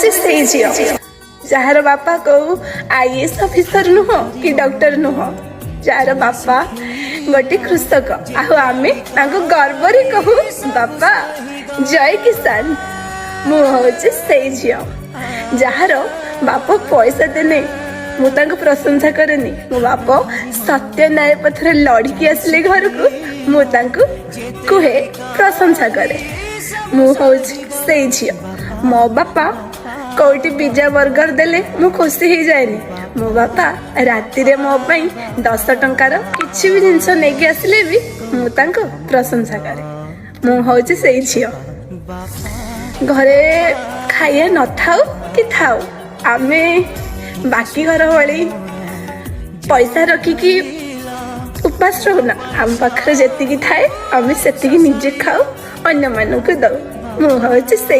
ହେଉଛି ସେଇ ଝିଅ ଯାହାର ବାପା କୋଉ ଆଇଏଏସ୍ ଅଫିସର ନୁହଁ କି ଡକ୍ଟର ନୁହଁ, ଯାହାର ବାପା ଗୋଟେ କୃଷକ। ଆଉ ଆମେ ତାଙ୍କୁ ଗର୍ବରେ କହୁ, "ବାପା, ଜୟ କିଷାନ।" ମୁଁ ହେଉଛି ସେଇ ଝିଅ ଯାହାର ବାପ ପଇସା ଦେଲେ ମୁଁ ତାଙ୍କୁ ପ୍ରଶଂସା କରେନି। ମୋ ବାପ ସତ୍ୟ ନ୍ୟାୟ ପଥରେ ଲଢ଼ିକି ଆସିଲେ ଘରକୁ, ମୁଁ ତାଙ୍କୁ କୁହେ, ପ୍ରଶଂସା କରେ। ମୁଁ ହେଉଛି ସେଇ ଝିଅ, ମୋ ବାପା କୋଉଠି ପିଜା ବର୍ଗର ଦେଲେ ମୁଁ ଖୁସି ହେଇଯାଏନି। ମୋ ବାପା ରାତିରେ ମୋ ପାଇଁ 10 ଟଙ୍କାର କିଛି ବି ଜିନିଷ ନେଇକି ଆସିଲେ ବି ମୁଁ ତାଙ୍କୁ ପ୍ରଶଂସା କରେ। ମୁଁ ହେଉଛି ସେଇ ଝିଅ, ଘରେ ଖାଇବା ନଥାଉ କି ଥାଉ, ଆମେ ବାକି ଘର ଭଳି ପଇସା ରଖିକି ଉପାସ ରହୁନା। ଆମ ପାଖରେ ଯେତିକି ଥାଏ, ଆମେ ସେତିକି ନିଜେ ଖାଉ, ଅନ୍ୟମାନଙ୍କୁ ଦଉ। ମୁଁ ହେଉଛି ସେଇ